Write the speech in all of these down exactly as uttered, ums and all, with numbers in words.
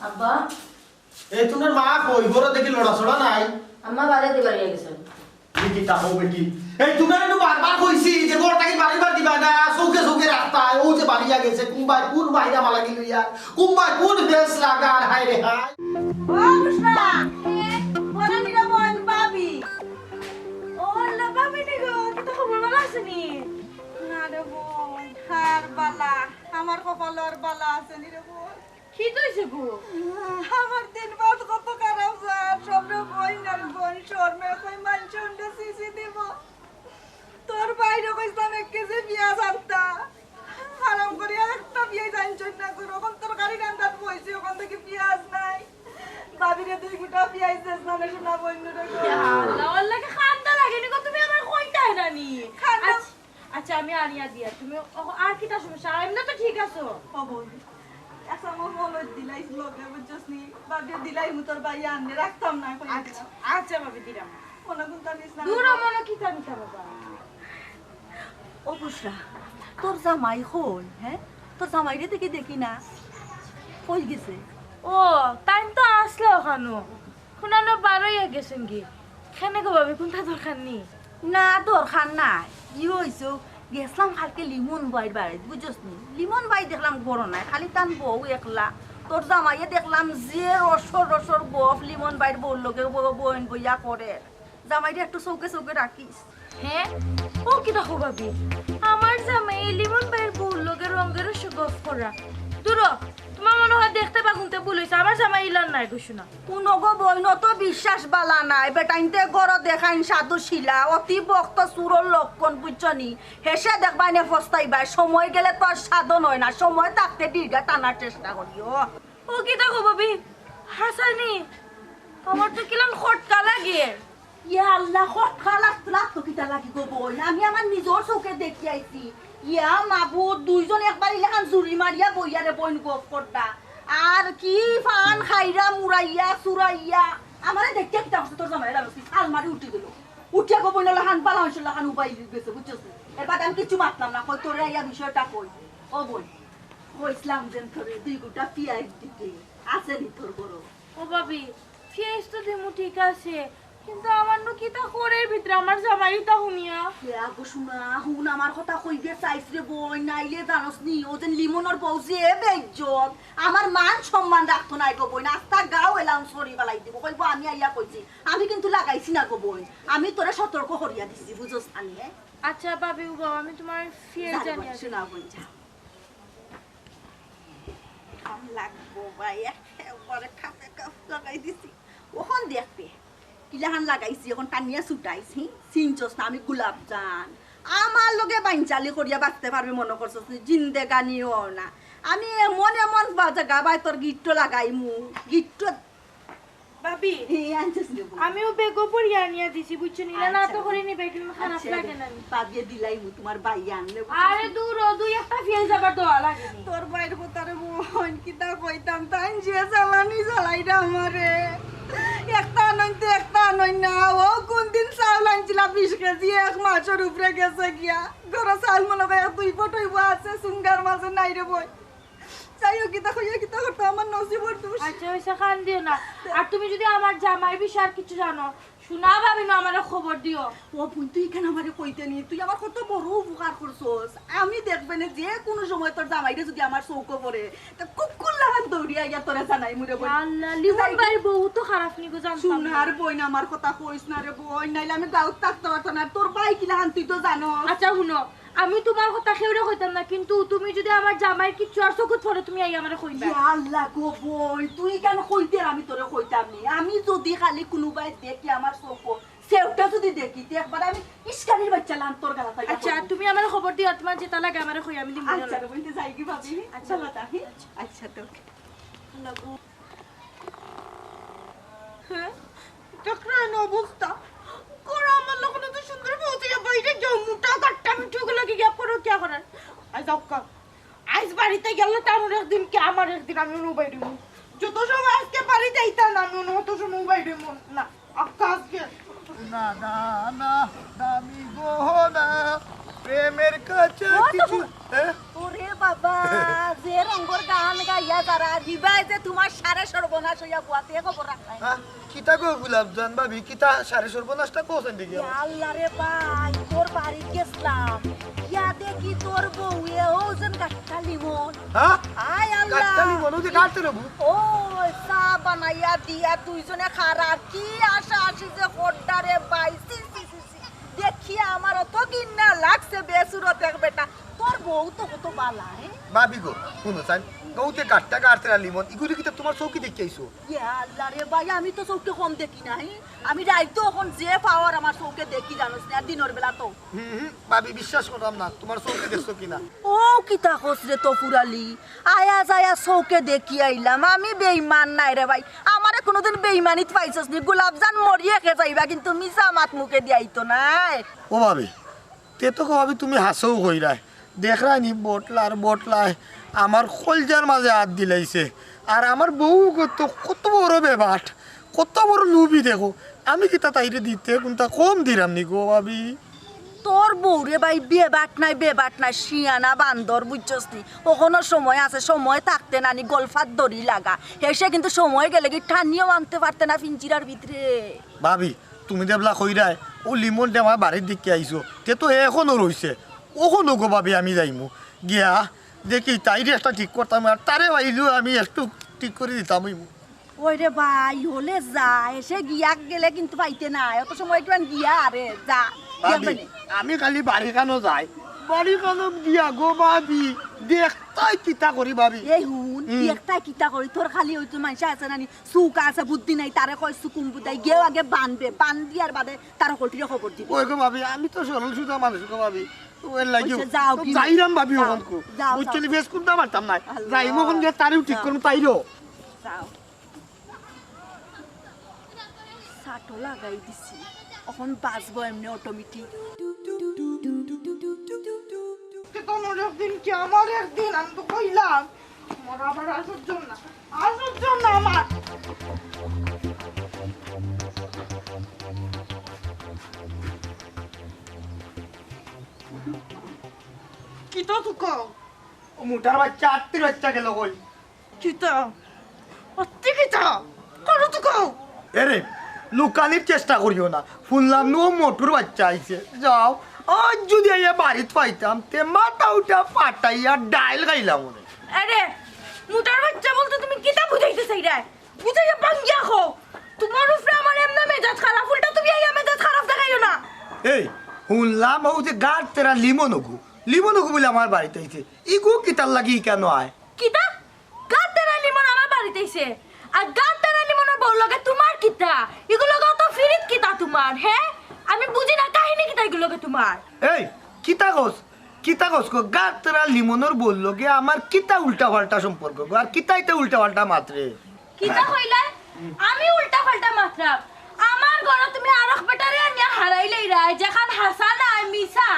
আব্বা। এই তুমার মা কই? ঘরো দেখি লড়াচড়া নাই। আম্মা বাড়িদি বাড়িয়া গেছইন। ই কিতা কও বেটি? এই তুমারে নু বারবার কইছি যে ঘর থাকি বাড়িবার দিবায় না, চউখে চউখে রাখতায়। অউ যে বাড়িয়া গেছে, কুনবায় কুন বাইরা মালাগি লইয়া, কুনবায় কুন বেশ লাগার, হায় রে হায়। ও বুশরা, বড় নিরবন ভাবি। ও আল্লাহ, ভাবি নি গো, কিতা খবর, ভালা আছো নি? না রে বইন, আর বালা, আমার কপালো আর বালা আছে নি রে বইন। কিতা অইছে গো? আমার দিন বাদ কত খারাপ যার, সবরে বইন আর বইন, শরমে কই মানষে উন্ডে সিসি দিব। তোর ভাইরে কইছলাম এক কেজি পিয়াজ আনতা, হারাম করি একটা পিয়াজ আনছইন না গো। অখন তরকারি রান্দাত বইছি, অখান থাকি পিয়াজ নাই। ভাবিরে দুই গুটা পিয়াজ দেছ না রে সোনা বইন রে গো। ইয়া আল্লাহ, ওর লাগি কান্দা লাগে নি গো, তুমি আমারে কইতায় না নি? কান্দা আচ্ছা, আচ্ছা, আমি আনিয়া দিয়া, তুমি ও, আর কিতা সমস্যা? এমনে তো ঠিক আছো। ও বইন, এক চামচ হলুদ দিলাই লগে, বুঝছস নি? ভাবিরে দিলাই, মু তোর ভাইয়ে আনলে রাখতাম না, কই আচ্ছা, দিলাম। আচ্ছা ভাবি, দিলাম। মনো কুনতা নিস না। দূর মনো কিতা নিতা বাবা? ও বুশরা, তোর জামাই কই, হে? তোর জামাইরে দেখি, দেখি না। কই গেছে? ও, তাইন তো আছলা অখানো। কুনানো বারইয়া গেছইন গি। কেনে গো ভাবি, কুনতা দরকার নি? না, দরকার নাই। ই অইছে, গেছলাম কালকে লিমন ভাইর বাড়িত, বুঝছস নি? লিমন ভাই দেখলাম ঘরো নাই, খালি তান বউ একলা। তোর জামাইয়ে দেখলাম যে রসর রসর গফ লিমন ভাইর বউর লগে ব-, বইন বইয়া করের। জামাইরে একটু চউখে চউখে রাখিস। হে? ও কিতা কও ভাবি? আমার জামাইয়ে লিমন ভাইর বউর লগে রঙ্গে রসে গফ করা? দূর অ, তুমার মনো অয় দেখতে বা হুনতে ভুল অইছে, আমার জামাই ইলান নায় গো সোনা। হুনো গো বইন, অত বিশ্বাস বালা নায়, বেটাইন্তে ঘরো দেখাইন সাধু শিলা, অতি ভক্ত চুরর লক্ষণ, বুঝছো নি? হেষে দেখবায় নে ফস্তাইবায়, সময় গেলে তো আর সাধন অয় না, সময় থাকতে ডিগা টানার চেষ্টা করিও। ও কিতা কও ভাবি? হাছা নি? আমার তো কিলান খটকা লাগে। ইয়া আল্লাহ, খটকা লাগতো, লাগতো কিতা লাগি গো বইন? আমি আমার নিজর চউখে দেখি আইছি। ইয়া মাবুদ, দুইজন একবার ইলাখান জুড়ি মারিয়া বইয়া রে বইন গফ করতা। আর কি ফান খাইরা মুরাইয়া, চুরাইয়া। আমারে দেখিয়া কিতা করছে তোর জামাইয়ে জানোস নি? আলমারি উঠি গেল। উঠিয়া গো বইন লাখান, বালা মানষর লাখান উবাই গেছে, বুঝছস নি? এর বাদে আমি কিচ্ছু মাতলাম না, কই তোরে আইয়া বিষয়টা কই। ও বইন, কইছলাম যেন তোরে দুই গুটা পিয়াজ দিতে, আছে নি তোর ঘরো? ও ভাবি, পিয়াজ তো দিমু ঠিক আছে, কিন্তু আমার নু কিতা করের ভিতরে আমার জামাই ইতা হুনিয়া। হে আগো সোনা, হুন আমার কথা কইবে চাইছ রে বইন, নাইলে জানোস নি, অউ যে লিমনর বউ যে বেইজ্জত, আমার মান সম্মান রাখতো নায় গো বইন, আস্তা গাউ এলান সরি ফালাই দিব, কইবো আমি আইয়া কইছি, আমি কিন্তু লাগাইছি না গো বইন, আমি তোরে সতর্ক করিয়া দিছি, বুঝছস নি, হে? আচ্ছা ভাবি, ও বাবা, আমি তুমার ফিয়ার যা রে জানি বইন, আছে। সোনা বইন, যা। কাম লাগবো বা, একেবারে খাপে খাপ লাগাই দিছি। অখন দেখবে, কিলাখান লাগাইছি, অখন টানিয়া ছুটাইছি, চিনছস না আমি গোলাপ জান। আমার লগে বাইঞ্চালি করিয়া বাঁচতে পারবে মনো করছস নি, জিন্দেগানিও না। আমি এমন এমন বা-, জাগা বায় তোর গিট্টো লাগাইমু, গিট্টো ভাবি, হে, আনছস নি বইন? আমিও বেগো পড়িয়া আনিয়া দিছি, বুঝছো নি? না, না, আচ্ছা। তো করি নি, বেগো খারাপ আচ্ছা, লাগে না নি। ভাবিয়ে দিলাই মু, তুমার ভাই আনলে, বুঝছো? আরে দূর অ, দুই একটা ফেল যাবার দোয়া লাগে নি। তোর ভাইর কথা রে বইন, কিতা কইতাম, তাইন যে জ্বালানি জ্বালাইরা আমারে। একটা আনইন তো একটা আনইন না, অউ কুনদিন চাউল আনছিলা বিশ কেজি, এক মাসর উপরে গেছে গিয়া। ঘরো চাউল মনো অয় এক দুই পট অইবো আছে, সুঙ্গার মাঝে নাই রে বইন। যাই হোক, কিতা কইয়া কিতা করতো, আমার নসিবর দোষ। আচ্ছা, অইছে, কান্দিও না। আর তুমি যুদি আমার জামাইর বিষয়ে আর কিচ্ছু জানো, সোনা ভাবি নু আমারে খবর দিও। ও বইন, তুই কেনে আমারে কইতে নি? তুই আমার কত বড় উপকার করছস। আমি দেখবে নে, যে কুনু সময় তোর জামাইরে যুদি আমার চউখো পড়ে, তে কুকুর লাখান দৌড়িয়া আইয়া তোরে জানাইমু রে বইন। আল্লাহ, লিমন ভাইর বউ তো খারাপ নি গো, জানতাম না। সোনার বইন, আমার কথা কইস না রে বইন, নাইলে আমি গাউত থাকতে পারতাম না। তোর ভাই কিলাখান তুই তো জানোস। আচ্ছা, হুনো, আমি তুমার কথা কেউরে কইতাম না, কিন্তু তুমি যুদি আমার জামাইর কিচ্ছু আর চউখো পড়ে, তুমি আইয়া আমারে কইবা। ইয়া আল্লাহ গো বইন, তুই কেনে কইতে আর আমি তোরে কইতাম নি? আমি যুদি খালি কুনুবায় দেখি আমার চউখো, সেউটা যুদি দেখি, তে একবার আমি ইস্কানির বাইচ্চা লান তোর গালাত আইয়া আচ্ছা, পড়মু। তুমি আমারে খবর দিও, তুমার যেতা লাগে আমারে কইও, আমি দিমু। আচ্ছা রে বইন, তে যাই গি ভাবি? আচ্ছা। ভালা থাকি। আচ্ছা, তো। আল্লাহ গো। হ্যাঁ? দেখরা না অবস্থা। করো আমার লগে তো সুন্দর বউ তুই বাইরে যাও, মোটা কাট্টা মিঠু গুলো কি গিয়া করো, কি করার? আই যাও কা। আইজ বাড়িতে গেলে তার একদিন কি আমার একদিন, আমি অনু বাইরে। যত সময় আজকে বাড়িতে আইতা না, আমি অনু অত সময় বাইরে না। আক্কা আজকে। না, না, না, দামি গহনা, প্রেমের কাছে ও তো কিছু, হ্যাঁ? ওরে বাবা, যে রঙর গান গাইয়া যারা হিবায় যে তুমার সারে সর্বনাশ অইয়া বওয়াতে খবর রাখলায়। হ্যাঁ, কিতা গো গোলাপজান ভাবি, কিতা সারে সর্বনাশটা কওছাইন দেখি? ইয়া আল্লাহ রে ভাই, তোর বাড়িত গেছলাম, ইয়া দেখি তোর বউয়ে অউ যেন গাট্টা লিমন। হ্যাঁ? আয় আল্লাহ। গাট্টা লিমন, অউ যে গাট্টা লিমন। ও, চা বানাইয়া দিয়া দুইজনে খারা, কি আশা আশি যে কররা রে ভাই, ছি, ছি, ছি, ছি। দেখিয়া আমার অত ঘিন্না লাগছে, বেসুরত এক বেটা। তোর বউ তো কত বালা, হে? ভাবি গো, হুনো চাইন, অউ যে গাট্টা গাট্টা লিমন, ইগুরে কিতা তুমার চউখে দেখিয়া আইছো? ইয়া আল্লাহ রে ভাই, আমি তো চউখে কম দেখি না, হে? আমি রাইতো অখন যে পাওয়ার আমার চউখে দেখি, জানোস না, আর দিনর বেলা তো। হুম, হুম, ভাবি, বিশ্বাস করলাম না, তুমার চউখে দেখছো কিনা। ও কিতা কস রে তফুর আলী, আয়া যায়া চউখে দেখি আইলাম, আমি বেইমান নায় রে ভাই, আমারে কুনুদিন বেইমানিত পাইছস নি, গোলাপজান মরিয়া খে যাইবা, কিন্তু মিছা মাত মুখে দি আইতো নায়। ও ভাবি, তে তো কও ভাবি তুমি হাছাউ কইরায়, দেখরায় নি বটলার বটলায় আমার কইলজার মাঝে আত দিলাইছে, আর আমার বউ কত, কত বড় বেবাট, কত বড় লুভি দেখো, আমি কিতা তাইরে দিতে কুনতা কম দিরাম নি গো ভাবি? তোর বউরে ভাই বেবাট নায়, বেবাট নায়, শিয়ানা বান্দর, বুঝছস নি? অখনো সময় আছে, সময় থাকতে নানি গলফাত দড়ি লাগা। হেষে কিন্তু সময় গেলেগি টানিয়াও আনতে পারতে না পিঞ্জিরার ভিতরে। ভাবি, তুমি যেবলা কইরায়, অউ লিমনরে আমার বাড়িত দেখিয়া আইছো, তে তো অখনো রইছে। অখনো গো ভাবি আমি যাইমু। গিয়া দেখি তাইরে একটা ঠিক করতাম, আর তারে পাইলেও আমি একটু ঠিক করি দিতাম অইমু। ওই রে ভাই, অইলে যা, হেষে গিয়া গেলে কিন্তু পাইতে নায়, অত সময় কিমান গিয়া আরে, যা, গিয়া ভাবি, মানে। আমি খালি বাড়িখানো যাই, বাড়িখানো গিয়া গো ভাবি, দেখতায় কিতা করি ভাবি। এই হুন, হুম। দেখতায় কিতা করি, তোর খালি অউ তো মানষে আছে না নি, চউখ আছে, বুদ্ধি নাই, তারে কয় চুকুম বুদাই, গিয়াও আগে বানবে, বান দিয়ার বাদে তার হকলটিরে খবর দিবে। ওই গো ভাবি, আমি তো সরল সুজা মানুষ গো ভাবি, ওর লাগি অইছে, যাও, তো কি যাইরাম ভাবি, যাও, অখন কো। যাও, বুঝছো নি, যাও। বেশ কুনতা মারতাম না। আল্লাহ। যাইমু অখন গিয়া তারেও ঠিক যাও। করমু, তাইরও। যাও। সাটো লাগাই দিছি, অখন বাজবো এমনে অটোমেটিক। কে তোমার একদিন, কে আমার একদিন, আমি তো কইলাম, আমার আবার আসর জম না, আসর জম না আমার। কিতা তুকাও? ও মুটার বাইচ্চা, আত্তির বাইচ্চা গেল কই? কিতা? অত্তি কিতা? করো তো কও। এরে, লুকানির চেষ্টা করিও না। হুনলাম নু ও মটুর বাইচ্চা আইছে। যাও, আইজ যুদি আইয়া বাড়িত পাইতাম, তে মাথা উঠা ফাটাইয়া ডাইল খাইলাম অনে। আরে, মুটার বাইচ্চা বলতে তুমি কিতা বুঝাইতে চাইরায়? বুঝাইয়া ভাঙ্গিয়া কও। তুমার উপরে আমার এমনে মেজাজ খারাপ, উল্টা তুমি আইয়া মেজাজ খারাপ দেখাইও না। এই, হুনলাম অউ যে গার তেরা লিমন অগু, লিমন অগু বুলে আমার বাড়িত আইছে। ইগু কিতার লাগি ইকানো আয়? কিতা? গার তেরা লিমন আমার বাড়িত আইছে? আর গার তেরা লিমনর বউর লগে তুমার কিতা? ইগুর লগে অত ফিরিত কিতা তুমার, হে? আমি বুঝি না কাহিনী কিতা ইগুর লগে তুমার। এই, কিতা কস? কিতা কস গো? গার তেরা লিমনর বউর লগে আমার কিতা উল্টা-পাল্টা সম্পর্ক গো? আর কিতা ইতা উল্টা-পাল্টা মাতরে? কিতা কইলায়? আমি উল্টা-পাল্টা মাতরাম? আমার ঘরো তুমি আরক বেটারে আনিয়া হারাইলাইরায়, যেখান হাছা নায়, মিছা।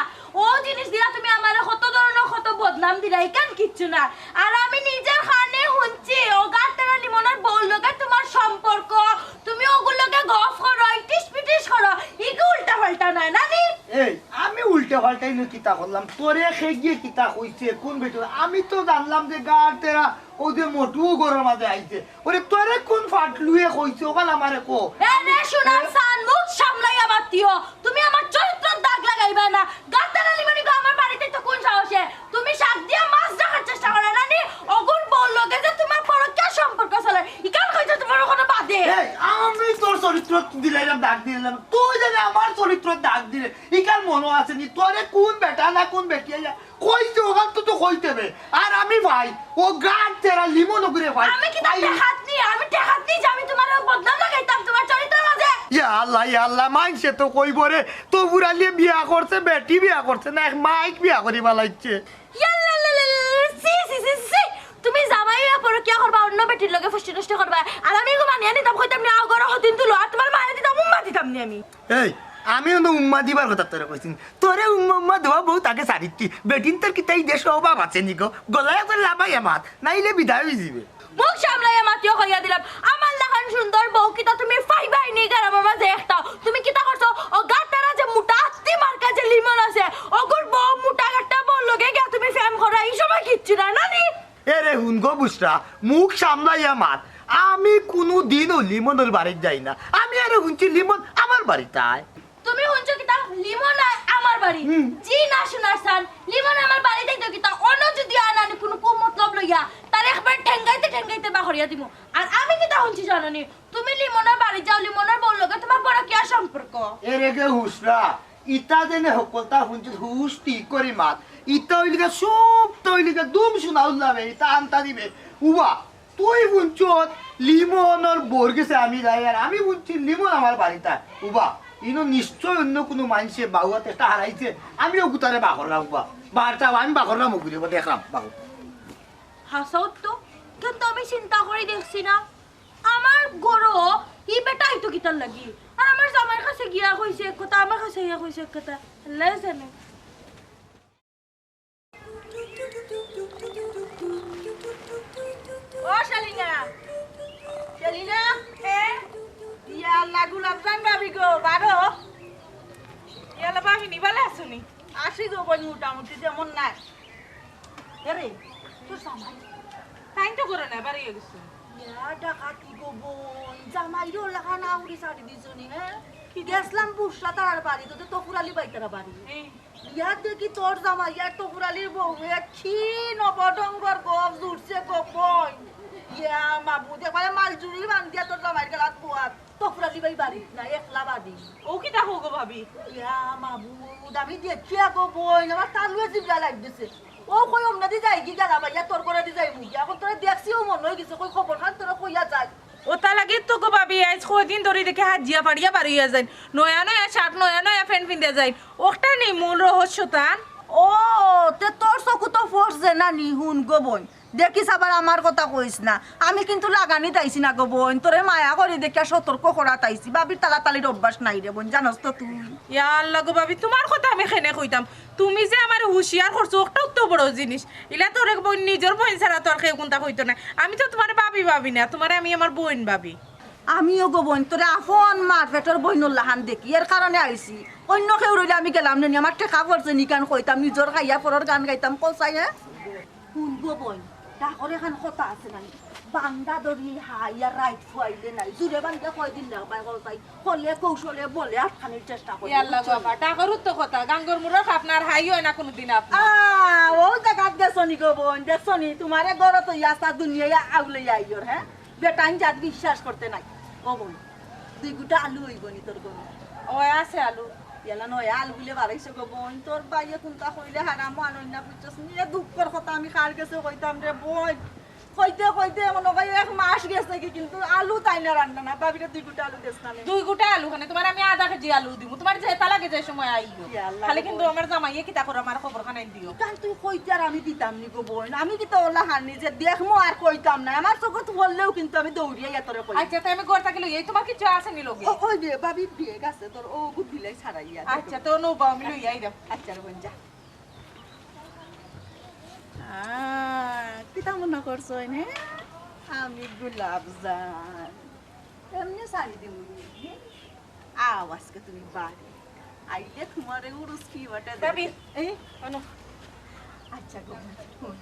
অউ জিনিস দিয়া তুমি আমারে কত ধরনর কত বদনাম দিরায়, ইখান কিচ্ছু না। আর আমি নিজর কানে হুনছি, অউ গার তেরা লিমনর বউর লগে তুমার সম্পর্ক, তুমি অগুর লগে গফ করো, ইটিস পিটিস করো, ইগু উল্টা-পাল্টা নায়, নানি? এই, আমি উল্টা-পাল্টা ইনো কিতা করলাম? তোরে কে গিয়া কিতা কইছে? কুন বেটায়? আমি তো জানলাম যে গার তেরা অউ যে মটু ঘরর মাঝে আইছে। ওরে, তোরে কুন ফাটলুয়ে কইছে? অখান আমারে ক। এ রে, সোনার চান, মুখ সামলাইয়া মাতিও। তুমি আমার চরিত্রর দাগ লাগাইবায় না। গার তেরা লিমন ইগু আমার বাড়িত আইতো কুন সাহসে? তুমি শাক দিয়া মাছ ঢাকার চেষ্টা কররায় নানি? অগুর বউর লগে যে তুমার পরকীয়া সম্পর্ক চলে, ইখান কইতে তুমার অখনো বাদে। এই, আমি তোর চরিত্রত দিলাইলাম, দাগ দিলাইলাম। তুই জানি আমার চরিত্রত দাগ দিলে, ইখান মনো আছে নি? তোরে কুন বেটা না কুন বেটিয়ে কইছে, অখান তো, তো কইতে অইবে। আর আমি ভাই, অউ গার তেরা লিমন অগুরে ভাই। আমি কিতা টেকাত নি? আমি টেকাত নি যে আমি তুমার বদনাম লাগাইতাম তুমার চরিত্রর মাঝে? ইয়া আল্লাহ, ইয়া আল্লাহ, মাইনষে তো কইবো রে, তফুর আলীয়ে বিয়া করছে, বেটি বিয়া করছে না, এক মাইক বিয়া করি ফালাইছে। ইয়াল্লা, লা, লা, লা, লা, ছি, ছি, ছি, ছি। তুমি জামাই অইয়া পরকীয়া করবা, অন্য বেটির লগে ফষ্টি নষ্টি করবা। আর আমি ইগু মানিয়া নিতাম, কইতাম নি, আও ঘরো হদিন তুলো, আর তুমার মারে দিতাম, উম্মা দিতাম নি আমি। এই, আমি অনো উম্মা দিবার কথা তোরে কইছি। তোরে উম্মা উম্মা দেওয়া বউত আগে ছাড়িতি। বেটিন্তর কিতা ই দেশো অভাব আছে নি গো? গলায় তোর লাবাইয়া মাত, নাইলে বিদায় অইযিবে। মুখ সামলাইয়া মাতিও কইয়া দিলাম, আমার লাখান সুন্দর বউ কিতা তুমি পাইবায় নি গ্রামর মাঝে একটাও? তুমি কিতা করছো? অউ গার তেরা যে মুটা আত্তি মার্কা যে লিমন আছে, অগুর বউ মুটা গাট্টা বউর লগে গিয়া তুমি প্রেম কররায়, ই সময় কিচ্ছু নায়, নানি? এরে হুন গো বুসরা, মুখ সামলাইয়া মাত। আমি কুনু দিনও লিমনর বাড়িত যাই না। আমি আরো হুনছি লিমন আমার বাড়িত আয়। তুমি হুনছো কিতা? লিমন আয় আমার বাড়ি? হুম। জি না, সোনার সান, লিমন আমার বাড়িত আইতো কিতা? অন্য যদি আনানি কুনু কুমতলব লইয়া, তার একবার ঠেঙ্গাইতে ঠেঙ্গাইতে বাহরিয়া দিমু। আর আমি কিতা হুনছি জানো নি? তুমি লিমনর বাড়ি যাও, লিমনর বউর লগে তোমার পরকিয়া সম্পর্ক। এরে গে হুসরা, ইতা যেনে হকলতা হুনছি হুস ঠিক করি মাত। ইতা অইলিগা সবতা অইলিগা দুম শুনা উল্লাবে, ইতা আনতা দিবে। উবা, তুই হুনছত লিমনর বউর গেছে আমি যাই, আর আমি হুনছি লিমন আমার বাড়িত আয়। উবা, ইনো নিশ্চয় অন্য কুনু মানষে বাউয়াত একটা হারাইছে, আমিও গুতারে বাহররাম উবা। বারটা আমি বাহররাম ওগুলি দেখরাম বাহর। হাছাউ তো, কিন্তু আমি চিন্তা করি দেখছি না, আমার ঘরো ই বেটা আইতো কিতার লাগি? আর আমার জামাইর কাছে গিয়া কইছে এক কথা, আমার কাছে আইয়া কইছে এক কথা। আল্লায় জানে। ও শালিনা, শালিনা, হে? ইয়া আল্লাহ, গোলাপজান ভাবি গো, বারো। ইয়া আল্লাহ, ভাবি নি, ভালা আছো নি? আছি গো বইন, মোটামুটি, তেমন নাই। এরে, তোর জামাই? তাইন তো ঘরো নাই, বাড়ি গেছে। ইয়া ডাকাতি গো বইন, জামাইরে ওলা খানা উড়ি ছাড়ি দিছো নি, হে? কি গেছলাম বুসরা তারার বাড়ি, তো তো তফুর আলী ভাই তারা বাড়ি। হে। ইয়া দেখি তোর জামাই, ইয়া তফুর আলীর বউয়ে কি নবঢঙ্গর গপ জুড়ছে গো বইন। ইয়া মাবুদ, একবারে মালজুরি বান্ধিয়া তোর জামাইর গালাত বুয়াত। তফুর আলী ভাই বাড়িত নাই, একলা বাড়ি। ও কিতা কও গো ভাবি? ইয়া মাবুদ, আমি দেখিয়া গো বইন, আমার তালুয়ে জিবলা লাগ দিছে। ও কই অমনাদি যাইগি গেলা বাইয়া, তোর ঘরেদি যাইমুগি। এখন তোরে দেখছি, ও মনো অইগেছে, কই খবর খান তোরে কইয়া যাই। ওটা লাগি তো গো ভাবি, আইজ কয়দিন ধরি দেখি হাজিয়া ফাড়িয়া বারইয়া যাইন। নয়া নয়া শার্ট, নয়া নয়া প্যান্ট পিন্দিয়া যাইন। ওটা নি মূল রহস্যটা। ও, তে তোর চকুত তো পড়ছে না নি, হুন গো বইন। দেখিস আবার আমার কথা কইস না। আমি কিন্তু লাগানিত আইছি না গো বইন, তোরে মায়া করি দেখিয়া সতর্ক করাত আইছি। ভাবির তালাতালির অভ্যাস নাই রে বইন, জানোস তো তুই। ইয়া আল্লাহ গো ভাবি, তুমার কথা আমি কেনে কইতাম? তুমি যে আমারে হুঁশিয়ার করছো, ওটাউ তো বড় জিনিস। ইলা তোরে বইন, নিজর বইন ছাড়া তো আর কেউ কুন্তা কইতো নায়। আমি তো তুমারে ভাবি ভাবি না, তুমারে আমি আমার বইন ভাবি। আমিও গো বইন, তোরে আপন মার পেটর বইনর লাখান দেখি, এর কারণে আইছি। অইন্য কেউ রইলে আমি গেলাম নে নি, আমার ঠেকা পড়ছে নি, গান কইতাম, নিজর খাইয়া পরর গান গাইতাম, কও চাই, হে? হুন গো বইন, ডাকর এখান কথা আছে না নি? বান্দা ধরি হাইয়া রাইত ফুয়াইলে নাই, জুরে বান্ধিয়া কয়দিন লাগবায় কও চাই, কলে কৌশলে বলে আটকানির চেষ্টা করি, ইয়াল্লা বুঝছো? বাবা, ডাকরও তো কথা, গাঙ্গর মুরর খাপ না আর হাই অয় না কুনুদিন আপনার। আ, ও জাগাত গেছো নি গো বইন, দেখছো নি? তুমারে ঘরো তো ইয়াসা দুনিয়ায় আউলে আইয়র, হে? বেটাইন জাত বিশ্বাস করতে নাই। ও বইন, দুই গুটা আলু অইবো নি তোর ঘরো? অয় আছে আলু। ইয়ালা নয়া আলু বুলে বাড়াইছে গো বইন, তোর ভাইয়ে কুন্তা কইলে হারামো আনইন না, বুঝছস নি? এ দুঃখর কথা আমি কার গেছে কইতাম রে বইন। কইতে কইতে মনো অয় এক মাস গেছে কি, কিন্তু আলু তাই না রান্না না, ভাবিরে দুই গুটা আলু দেস না নি? দুই গুটা আলু কেনে, তুমারে আমি আধা কেজি আলু দিমু, তুমার যেতা লাগে যে সময় আইও। ইয়াল্লা খালি গো কিন্তু বইন। আমার জামাইয়ে কিতা করে আমার খবর খানাই দিও। কাল তুই কইতে আর আমি দিতাম নি গো বইন, আমি কিতা ওলা হানি যে দেখমু আর কইতাম না, আমার চকুত পড়লেউ কিন্তু আমি দৌড়িয়া ইয়া তোরে কই। আচ্ছা, তাই আমি ঘর থাকি লই আই, তুমার কিছু আছে নি লগে? ও, ওই যে ভাবির ব্যাগ আছে তোর, ও গুদিলাই ছাড়াইয়া দে। আচ্ছা, তো নৌবা আমি লই আই দাও। আচ্ছা রে বইন, যা। আহ, কিতা মনো করছো এনে? আমি গোলাপজান। এমনে ছাড়ি দিমু নি। আও, আজকে তুমি বাড়ি আইলে তুমারে উরুস কি ওটা ভাবি, দেখে। এই, আনো। আচ্ছা গো, হুন,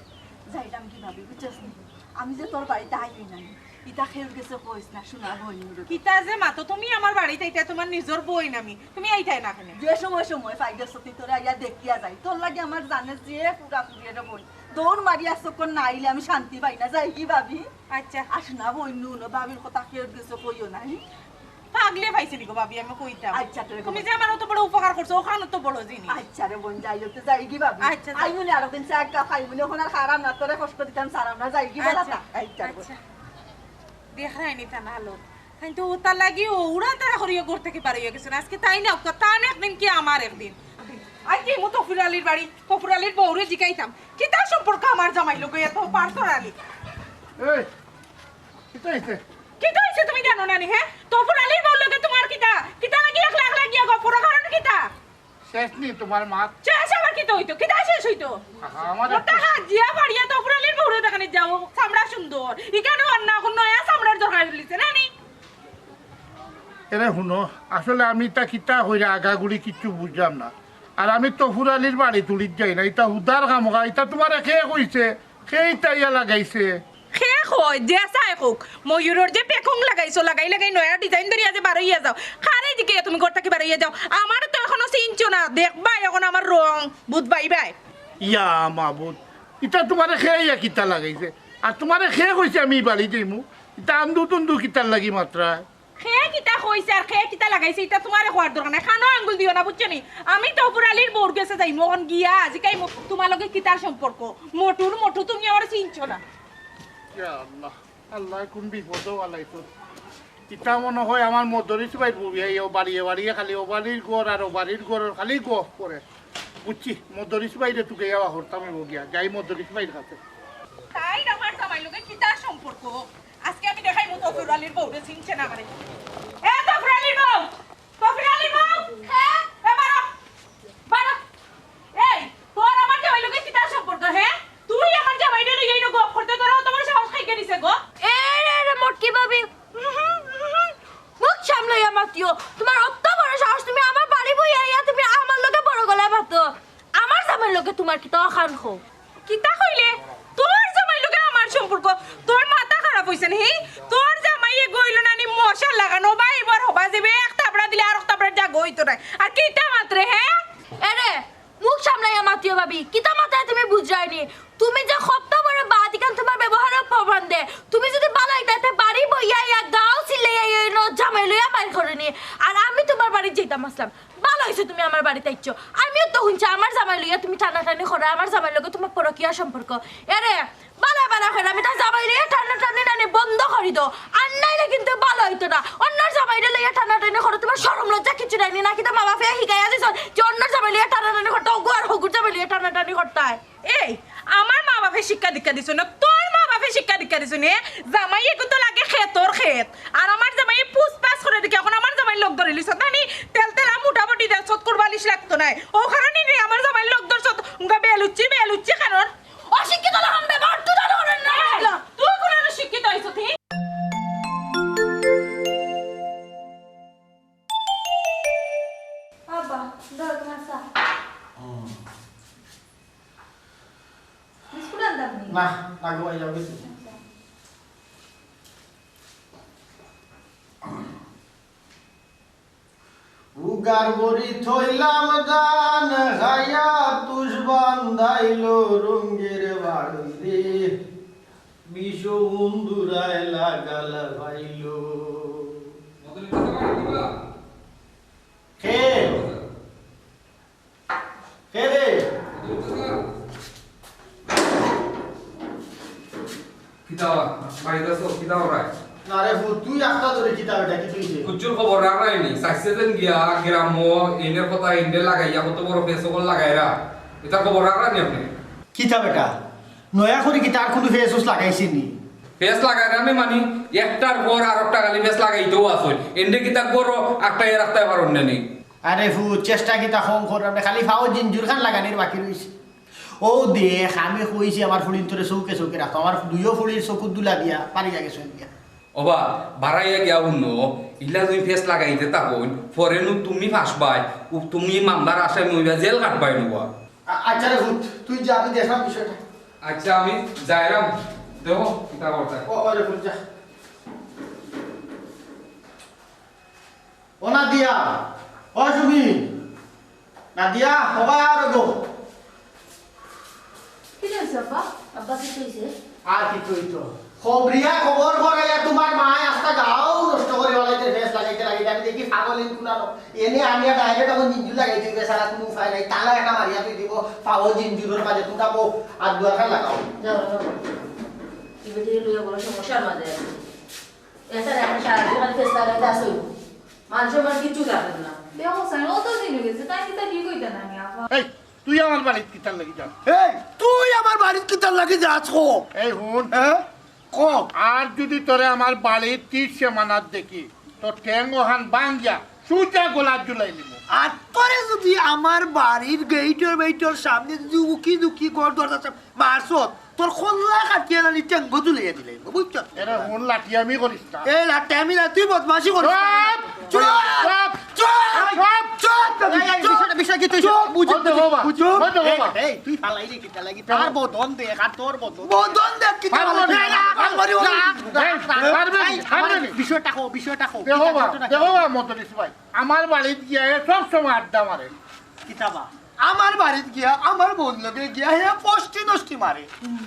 যাইতাম কি ভাবি, বুঝছস নি? আমি যে তোর বাড়িত আইবি না, ইতা কেউর গেছে কইস না, শোনা বইন। কিতা যে মাতো তুমি আমার বাড়িত, ইতা তুমার নিজর বইন আমি, তুমি আইতায় না কেনে? যে সময় সময় পাই গেছো তুই, তোরে আইয়া দেখিয়া যাই, তোর লাগি আমার জানে যে পুরা পুরি রে বইন। দৌড় মারিয়া চক্কর না আইলে আমি শান্তি পাই না, যাই কি ভাবি? আচ্ছা। আস না বইন, নুন, ভাবির কথা কেউর গেছে কইও না, হি? পাগলে পাইছে নি গো ভাবি, আমি কইতাম। আচ্ছা, তোরে তুমি যে আমার অত বড় উপকার করছো, ওখানো তো বড় জিনিস। আচ্ছা রে বইন, যাই হোক, তো যাই কি ভাবি? আচ্ছা, যাই। আইমুনে আরো দিন চা এক কাপ খাইমুনে, ওখানে আর খারাপ না, তোরে কষ্ট দিতাম, সারাম না, যাই কি বলা আচ্ছা, তা? আচ্ছা রে বইন। আচ্ছা। দেখ রাইনি তা না হলো। কিন্তু ওটা লাগি ও উড়া তাড়া করিয়া ঘর থাকি বার অইয়া গেছে। আজকে তাই না, ওকে তান একদিন কি আমার একদিন। আই কি মু তফুর আলীর বাড়ি, তফুর আলীর বউরে জিকাইতাম। কিতা সম্পর্ক আমার জামাই লগে এত পারতর আলী? এই, কিতা অইছে? কিতা অইছে তুমি জানো না নি, হে? তফুর আলীর বউর লগে তুমার কিতা? কিতা লাগি একলা একলা গিয়া গপ করো, কারণ কিতা? শেষ নি তুমার মাত? শেষ আবার কিতা অইতো? কিতা শেষ অইতো? আহা, আমার ওটা একটু হাত দিয়া বাড়িয়া তফুর আলীর বউরে দেখানি যাও, চামড়া সুন্দর। ইখানো আর না, অখন নয়া চামড়ার দরকার পড়ছে না নি? এরে হুনো, আসলে আমি ইতা কিতা কইরা আগাগুড়ি কিচ্ছু বুঝলাম না। আর আমি তফুর আলীর বাড়িত উড়িত যাই না, ইতা হুদার খামোখা, ইতা তুমারে কে কইছে? খেইতা ইয়া লাগাইছে। খে কয়, যে চাই কউক, ময়ূরর যে পেখম লাগাইছো, লাগাই লাগাই নয়া design ধরিয়া যে বারইয়া যাও। কারে জিকাইয়া তুমি ঘর থাকি বারইয়া যাও? আমারে তো অখনো চিনছো না, দেখবায় অখন আমার রং, বুঝবায় বায়। ইয়া মাবুদ, ইতা তুমারে খে ইয়া কিতা লাগাইছে? আর তুমারে খে কইছে আমি বাড়ি যাইমু? ইতা আন্দু তুন্দু কিতার লাগি মাতরায়? খে কিতা কইছে আর খে কিতা লাগাইছে, ইতা তুমারে কওয়ার দরকার নাই। কানো আঙ্গুল দিও না, বুঝছো নি? আমি তফুর আলীর বউর গেছে যাইমু, অখন গিয়া জিকাইমু তুমার লগে কিতার সম্পর্ক। মটুর মটু, তুমি আমারে চিনছো না। ইয়া আল্লাহ, আল্লায় কুন বিপদো ফালাইছইন। ইতা মনো কয় আমার মদরিছ ভাইর বউ, এই ও বাড়িয়ে বাড়িয়ে খালি ও বাড়ির ঘর আর ও বাড়ির ঘর, খালি গফ করে। বুঝছি, মদরিছ ভাইরে তুকাইয়া বার করতাম অইবো গিয়া, যাই মদরিছ ভাইর কাছে। তাইর আমার জামাইর লগে কিতা সম্পর্ক? আজকে আমি দেখাইমু তফুর আলীর বউরে, চিনছে না আমারে। এ তফুর আলীর বউ! তফুর আলীর বউ! হ্যাঁ? এ বারো! বারো! এই, তোর আমার জামাইর লগে কিতা সম্পর্ক, হে? তুই আমার জামাইরে লইয়া ইনো গফ করতে তোর অত বড় সাহস কাই গেছে গো? এ রে রে, মটকি ভাবি, উহুম, উহুম। মুখ সামলাইয়া মাতিও। তুমার অত বড় সাহস, তুমি আমার বাড়ি বইয়া আইয়া তুমি আমার লগে বড় গলায় মাতো। আমার জামাইর লগে তুমার কিতা অখান কও? কিতা কইলে? তোর জামাইর লগে আমার সম্পর্ক? তোর মাথা খারাপ অইছে নি? তোর জামাইয়ে গইল না নি মশার লাগানো, ভাই বড় হবা যাইবে, এক থাপড়া দিলে আরক থাপড়ার জাগা অইতো নায়। আর কিতা মাতরে, হে? এরে, মুখ সামলাইয়া মাতিও ভাবি, কিতা মাতরায় তুমি বুঝরায় নি? তুমি যে কত বড় বাদ, ইখান তুমার ব্যবহারর প্রমাণ দে। তুমি যুদি ভালা অইতায় তে বাড়ি বইয়া ইয়া গাউ চিল্লাইয়া ইয়া ইনো জামাই লইয়া মাইর করো নি। আর আমি তুমার বাড়িত যাইতাম আছলাম। ভালা অইছে তুমি আমার বাড়িত আইছো। আমিও তো হুনছি আমার জামাই লইয়া তুমি টানাটানি করো, আমার জামাইর লগে তুমার পরকীয়া সম্পর্ক। এরে, ভালা ভালা কইরা আমি তার জামাই লইয়া টানাটানি নানি বন্ধ করি দেও। আর নাইলে কিন্তু ভালা অইতো না। অন্যর জামাইরে লইয়া টানাটানি করো, তুমার শরম লজ্জা কিচ্ছু নাই নি? নাকি তো মা বাপে হিকাইয়া দিছইন যে অন্যর জামাই লইয়া টানাটানি করতে, অগু আর হগুর জামাই লইয়া টানাটানি করতায়? এই, আমার মা বাপে শিক্ষা দীক্ষা দিছইন না, তোর মা বাপে শিক্ষা দীক্ষা দিছইন নি। জামাই এগু তো লাগে খেতর খেত, আর আমার জামাইয়ে পুছ পাছ করে দেখি অখন আমার জামাইর লগ ধরিলিছস না নি? তেল তেলা মোটামুটি দে, ছটকুর বালিশ লাগতো নায়। ও কারণে নি আমার জামাইর লগ ধরছস, উনকা বেলুচ্ছি, বেলুচ্ছি কারণ। অশিক্ষিত লাখান ব্যবহার তুই তাহলে করেন না। এই, তুই কুন শিক্ষিত অইছস তুই? বাবা, ধরো তোমার চা। হুম। বিস্কুট আনতাম নি? না, না গো, এই যাও কিছু। আচ্ছা। উগার বড়ি থইলাম ধান খাইয়া, তুষ বান্ধাইল রঙ্গের বাড়ি রে, বিষ উন্দুরায় লাগাল পাইল। কে? কে রে? কিতা, বাড়িত আছো? কিতা করায়? না রে ফুত, তুই একটা ধরে কিতা বেটা, কিতা অইছে? কুচ্ছুর খবর রাখরায় নি? চাইছে যেন গিয়া গ্রামো, এনে কথা এনে লাগাইয়া কত বড় ফেস অকল লাগাইরা। ইতার খবর রাখরায় নি আপনে? কিতা বেটা? নয়া করি কিতা আর কুনু ফেস উস লাগাইছে নি? ফেস লাগাইরা নি মানি, একটার পর আরকটা খালি ফেস লাগাইতেউ আছইন। এনে কিতা করো, আটকাইয়া রাখতায় পারইন না নি? আরে ফুত, চেষ্টা কিতা কম কররাম রে, খালি ফাও জিঞ্জুর খান লাগানির বাকি রইছে। অউ দেখ, আমি কইছি আমার ফুড়িন্তরে চউখে চউখে রাখো, আমার দুইও ফুড়ির চকুর ধুলা দিয়া পারিয়া গেছইন গিয়া। ওবা, বাড়াইয়া গিয়া হুনো, ইলা যুদি ফেস লাগাইতে থাকইন, পরে নু তুমি ফাঁসবায়, উ-, তুমি মামলার আসামি অইবা, জেল খাটবায় নুবা। আ-, আচ্ছা রে ফুত, তুই যা, আমি দেখরাম বিষয়টা। আচ্ছা, আমি যাইরাম, দেখো, কিতা করতায়। ও, ও রে ফুত, যা। ও নাদিয়া, ও সুমি, নাদিয়া, হবা আর গো। কিতা অইছে আব্বা? আব্বা কিতা অইছে? আর কিতা অইতো? খবরিয়া খবর করাইয়া তুমার মায় আস্তা গাউ নষ্ট করি ফালাইছে, ফেস লাগাইতে লাগাইতে। আমি দেখি পাগল ইন কুনানো। এনে আনিয়া ডাইরেক্ট অখন জিঞ্জুর লাগাইতে অইবো, ছাড়া কুনু উপায় নাই। তালা একটা মারিয়া থই দিবো, ফাও জিঞ্জুরর মাঝে তুমরা বউ আর দুয়ার খান লাগাও। যাও, যাও। ইবে থেকে লইয়া বড় সমস্যার মাঝে আছি। এছাড়া এখন সারাদিন খালি ফেস লাগাইতে আসো। মানুষের মানে কিচ্ছু জানেন না। দেখো, স্যার, অত দিন অই গেছে, তাই কিতা ঠিক অইতা না নি, আপা? এই, তুই আমার বাড়িত কিতার লাগি যাস? এই, তুই আমার বাড়িত কিতার লাগি যাস, কো? এই হুন। হ্যাঁ? কো। আর যুদি তোরে আমার বাড়ির তীর সীমানাত দেখি, তোর ঠ্যাং অখান ভাঙ্গিয়া সুজা গলাত ঝুলাই নিমু। আর তোরে যুদি আমার বাড়ির গেইটর বেইটর সামনে যুদি উকি ঝুকি ঘর দরজা মারছত, তোর কল্লা কাটিয়া নানি টেঙ্গো তুলিয়া দিলে, বুঝছস? এরে হুন, লাঠিয়ামি করিস না। এ লাঠিয়ামি না, তুই বদমাশি করিস না। চুপ! চুপ! চুপ! চুপ! এই, এই, বিষয়টা, বিষয় কি তুই বুঝে, বুঝে, বুঝে? এই, এই, তুই ফালাই রে কিতা লাগি? তার বদন দেখ, আর তোর বদন। বদন দেখ কিতা লাগি? এই, বিষয়টা কও, বিষয়টা কও। দেখো বা, দেখো বা, মদলিস ভাই, আমার বাড়িত গিয়া এ সব সময় আড্ডা মারে। কিতা বা? আমার বাড়িত গিয়া, আমার বউর লগে গিয়া, হে পষ্টি নষ্টি মারে।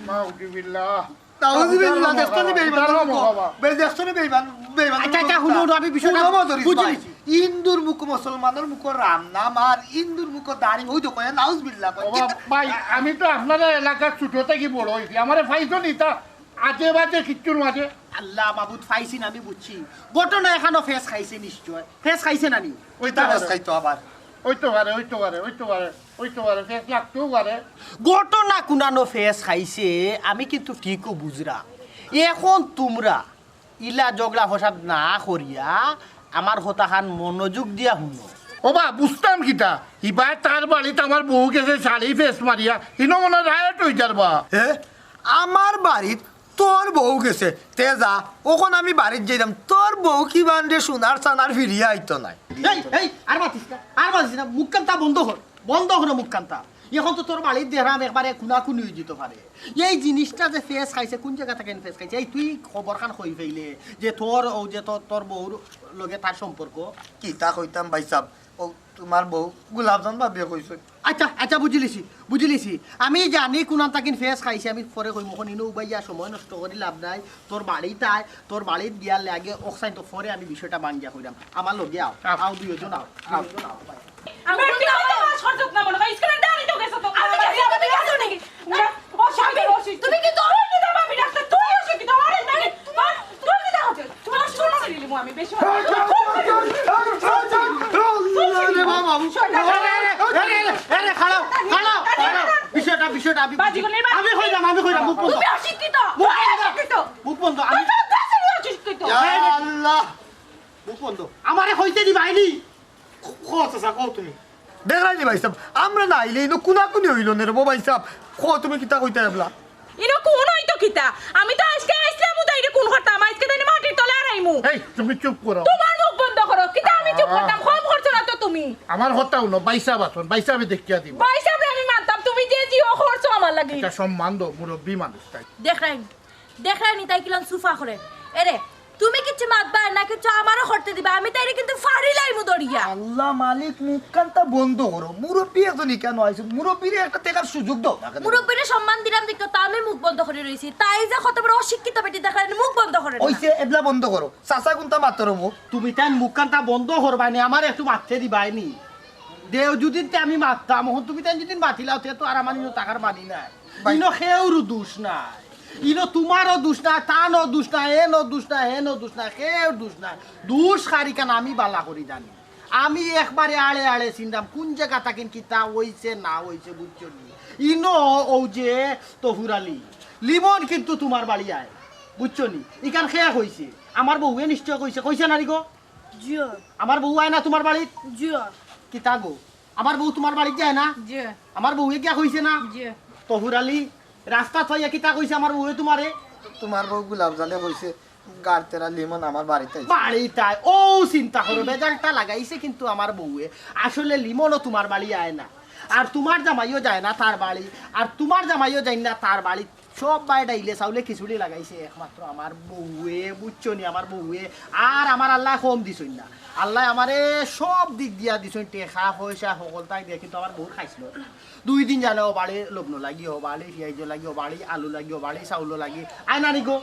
নাউজুবিল্লাহ। নাউজুবিল্লাহ, দেখছো নি বেইমান? বে-, দেখছো নি বেইমান? বেইমান। আচ্ছা, আচ্ছা, হুনো, হুনো, আমি বিষয়টা বুঝি নিছি। হিন্দুর মুখো মুসলমানর মুখো রাম নাম, আর হিন্দুর মুখো দাড়ি, ওই তো কয়, নাউজুবিল্লাহ কয়। ও ভাই, আমি তো আপনারা এলাকার ছোট থাকি বড় হইছি, আমারে ফাইছো নি তা আজে বাজে কিচ্ছুর মাঝে। আল্লাহ মাবুদ, ফাইছি না, আমি বুঝছি। ঘটনা এখানো ফেস খাইছে নিশ্চয়। ফেস খাইছে না নি? ওই তো ফেস খাইতো আবার। ওই তো পারে, ওই তো পারে, ওই তো পারে, ওই তো পারে, ফেস লাগতেও পারে। ঘটনা কুনানো ফেস খাইছে, আমি কিন্তু ঠিকও বুঝরাম। এখন তুমরা ইলা ঝগড়া ফসাদ না করিয়া আমার কথাখান মনোযোগ দিয়া হুনো। ও বা, বুঝতাম কিতা? ইবায় তার বাড়িত আমার বউ গেছে শাড়ি ফেস মারিয়া, হিনো মনে রায়ট হই যার বা। হে? আমার বাড়িত তোর বউ গেছে, তে যা, অখন আমি বাড়িত যাইতাম, তোর বউ কি বান্ডে সোনার চানার ফিরিয়া আইতো নায়। এই, এই, আর মাতিস না, আর মাতিস না, মুখখানতা বন্ধ কর, বন্ধ কর মুখখানতা। এখন তো তোর বাড়িত দেখরাম একবারে কুনাকুনি হই যেতে পারে। এই জিনিসটা যে ফেস খাইছে, কোন জায়গা থাকি ফেস খাইছে? এই তুই খবরখান কই পাইলে যে তোর, ও যে তোর, তোর বউর লগে তার সম্পর্ক? কিতা কইতাম ভাইসাব, ও তুমার বউ গোলাপজান ভাবিয়ে কইছে। আচ্ছা, আচ্ছা, বুঝিলিছি, বুঝিলিছি। আমি জানি কুনান তাকিন ফেস খাইছে, আমি পরে কইমু। অখন ইনো উবাইয়া সময় নষ্ট করি লাভ নাই। তোর বাড়িত আয়, তোর বাড়িত গিয়া লাগে অকসাইন তো পরে আমি বিষয়টা ভাঙ্গিয়া কইরাম। আমার লগে আও, আও। আও দুইজন আও, আও। দুইজন আও, ভাই। আমার পিছনে তো বাস করছত না মনে হয়, স্কুলের দাঁড়ি তো গেছে তো। আমি গেছি, আমি গেছি নাকি? না, ও স্বামী, ও স্বামী। তুমি কি দৌড় দিতে পারবি না? তুই অশিক্ষিত, আমার এই নাকি? তুই, তুই কি দাঁড়াচ্ছিস? তোমার শোনা দিলি আমি বেশি। আরে বাবা, আরে, আরে, আরে, আরে, খাড়াও, খাড়াও, খাড়াও। বিষয়টা, বিষয়টা আমি বুঝি। বাজিগুলির বাজি। আমি কইরাম, আমি কইরাম, মুখ বন্ধ। তুমি অশিক্ষিত, মুখ তুই বন্ধ। অশিক্ষিত। মুখ বন্ধ, আমি তুই তো দেশেরই অশিক্ষিত। ইয়া আল্লাহ। মুখ বন্ধ। আমারে কইতে দিবায়নি। কও চাচা, কও তুমি। দেখরায়নি ভাইসাব, আমরা না আইলে ইনো কুনাকুনি অইলো নে রে বা ভাইসাব। কও তুমি কিতা কইতায় এবলা? ইনো কুন অইতো কিতা? আমি তো আইজকে আইছলাম উদাইরে কুন করতাম, আইজকে তাইলে মাটির তলে আরাইমু। এই, তুমি চুপ করো। তোমার মুখ বন্ধ করো। কিতা আমি চুপ করতাম? কম করছো না তো তুমি। আমার কথা হুনো, ভাইসাব আছইন, ভাইসাবে দেখিয়া দিবা। ভাইসাবরে আমি মানতাম, তুমি যে জিও করছো আমার লাগি। একটা সম্মান দেও, মুরব্বি মানুষ তাই। দেখরায়নি, দেখরায়নি তাই কিলান সুফা করে। এরে, তুমি কিচ্ছু মাতবায় না, কিচ্ছু আমারও করতে দিবা, আমি তাইরে কিন্তু ফাড়িলাইমু দড়িয়া। আল্লাহ মালিক, মুখখানতা বন্ধ করো। মুরব্বি একজন ইকানো আইছইন, মুরব্বিরে একটা টেকার সুযোগ দেও না কেনে? মুরব্বিরে সম্মান দিরাম দেখিয়া তো আমি মুখ বন্ধ করি রইছি। তাই যে কত বড় অশিক্ষিত বেটি দেখরায়নি, মুখ বন্ধ করে না। অইছে, এবলা বন্ধ করো। চাচা কুনতা মাতরা রমু। তুমি তাইন মুখখানতা বন্ধ করবায়নি, আমারে একটু মাততে দিবায়নি। দেও যুদিন তে আমি মাততাম, অখন তুমি তাইন যুদিন মাতিলাও, তে তো আর আমার ইনো থাকার মানি নাই। ভাই। ইনো কেউরও দুষ নাই, ইনো তোমারও দুষ নাই, তানও দুষ নাই, এনও দুষ নাই, হেনও দুষ নাই, কেউর দুষ নাই। দুষ কার ইখান আমি বালা করি জানি। আমি একবারে আড়ে আড়ে চিনরাম, কুন জাগা থাকি কিতা অইছে না অইছে, বুঝছো নি? ইনো অউ যে তহুর আলী, লিমন কিন্তু তোমার বাড়ি আয়, বুঝছো নি? ইখান কে কইছে? আমার বউয়ে নিশ্চয় কইছে, কইছে না নি গো? জিও। আমার বউ আয় না তোমার বাড়িত? জিও। কিতা গো? আমার বউ তোমার বাড়িত যায় না? জি। আমার বউয়ে গিয়া কইছে না? জি। তহুর আলী, রাস্তাত পাইয়া কিতা কইছে আমার বউয়ে তোমারে? তোমার বউ গোলাপজানে কইছে, গাড়তেরা লিমন আমার বাড়িত আইছে। বাড়িত আয়, অউ চিন্তা করো, বেজারটা লাগাইছে কিন্তু আমার বউয়ে। আসলে লিমনও তোমার বাড়ি আয় না, আর তোমার জামাইও যায় না তার বাড়ি, আর তোমার জামাইও যায় না তার বাড়ি। সব বায় ডাইলে চাউলে খিচুড়ি লাগাইছে একমাত্র আমার বউয়ে, বুঝছো নি? আমার বউয়ে। আর আমার আল্লায় কম দিছইন না, আল্লায় আমারে সব দিক দিয়া দিছইন, টেকা পয়সা হকলতাই দিয়া, কিন্তু আমার বউর খাইছিল। দুই দিন জানে ও বাড়ি লবণ লাগি, ও বাড়ি পিয়াইজ লাগি, ও বাড়ি আলু লাগি, ও বাড়ি চাউল লাগি। আয় না নি গো,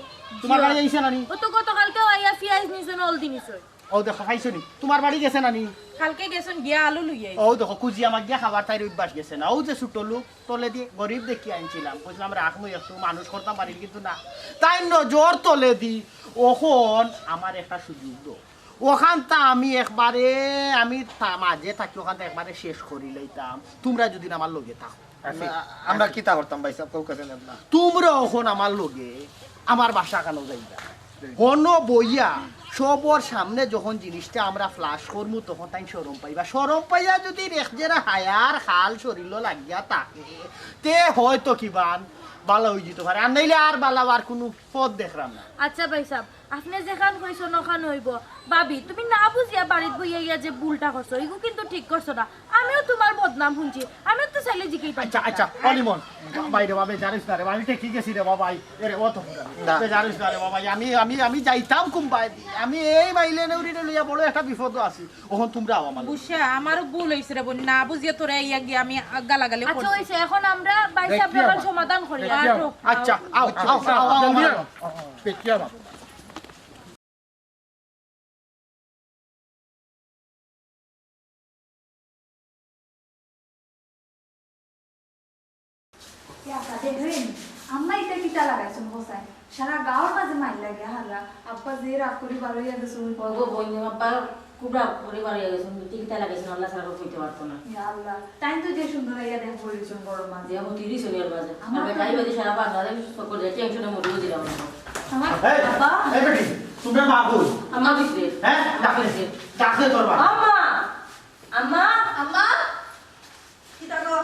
তোমার বাড়ি আইছে না নি? ও তো গতকালকে আইয়া পিয়াইজ নিছইন, হলদি নিছইন। অউ দেখো, পাইছো নি? তোমার বাড়ি গেছে না নি? কালকে গেছইন, গিয়া আলু লইয়া আইছইন। অউ দেখো, কুজি আমার গিয়া খাবার তাইর অভ্যাস গেছে না। অউ যে ছোট লোক, তলেদি গরিব দেখি আনছিলাম, কইছিলাম রাখমু একটু, মানুষ করতাম পারি, কিন্তু না, তাইর নজর তলেদি। অখন আমার একটা সুযোগ দেও, অখানতা আমি একবারে, আমি তা মাঝে থাকি অখানতা একবারে শেষ করি লইতাম, তোমরা যুদি আমার লগে থাকো। আচ্ছা, আমরা কিতা করতাম ভাইসাব, কও কাছে নেন না। তোমরা অখন আমার লগে আমার বাসাখানো যাইবা। হনো বইয়া সবর সামনে যখন জিনিসটা আমরা ফ্ল্যাশ করমু, তখন তাইন শরম পাইবা। শরম পাইয়া যুদি এক জেরা হায়ার খাল শরীলো লাগিয়া থাকে, তে হয়তো কিবান বালা অই যিতো পারে, আর নাইলে আর বালা অওয়ার কুনু পথ দেখরাম না। আচ্ছা ভাইসাব, আপনে যেখান কইছইন অখান অইবো। ভাবি, তুমি না বুঝিয়া বাড়িত বইয়া ইয়া যে ভুলটা করছো, ইগু কিন্তু ঠিক করছো না। আমিও তুমার বদনাম হুনছি, আমিও তো চাইলে জিকাইতাম আচ্ছা, পারতাম। আচ্ছা, অ লিমন, বাইরে বাবা, বেজার অইস না রে বাবা, আমি ঠেকি গেছি রে বাবা, এই, এরে, ও তো না। বেজার অইস না রে বাবা, আমি, আমি, আমি যাইতাম কুম্বায় দি, আমি এই মাইলে নেউরিরে লইয়া বড় একটা বিপদো আছি, অখন তুমরা আও আমার লগে। বুঝছে, আমারও ভুল অইছে রে বোন, না বুঝিয়া তোরে ইয়া গিয়া আমি গালাগালি আচ্ছা, করছি। অইছে, এখন আমরা ভাই সাহেব দেখি ব্যাপার আমার। সমাধান করি। দেখি আমার। আচ্ছা, আও, আচ্ছা, আও, আও, আও, জলদি আও। আও। দেখি আমার। ইয়া, দেখইন, আম্মা ইতা কিতা লাগাইছইন বসাই? সারা গাঁওর মাঝে মাইর লাগে হাররা। আব্বা যে রাগ করি বারইয়া গেছইন। ওগো বইন, আব্বা খুব রাগ করি বারইয়া গেছইন। তুই কিতা লাগাইছইন, আল্লাহ ছাড়া কইতে পারতো না। ইয়া আল্লাহ, তাইন তো যে সুন্দর আইয়া দেখ বইছইন ঘরর মাঝে। যে এখন তিরিশ হইল মাঝে। আমার আর বেটাই তো বাদে সারা বাংলাদেশ চক্কর দিয়ে টেনশনে মরিও দিলাম। আমার এই, আব্বা। এই বেটি, তুমি মা কই? আম্মা দিছে। হ্যাঁ? ডাকলে, ডাকলে তোর মা। আম্মা! আম্মা! আম্মা! কিতা গো?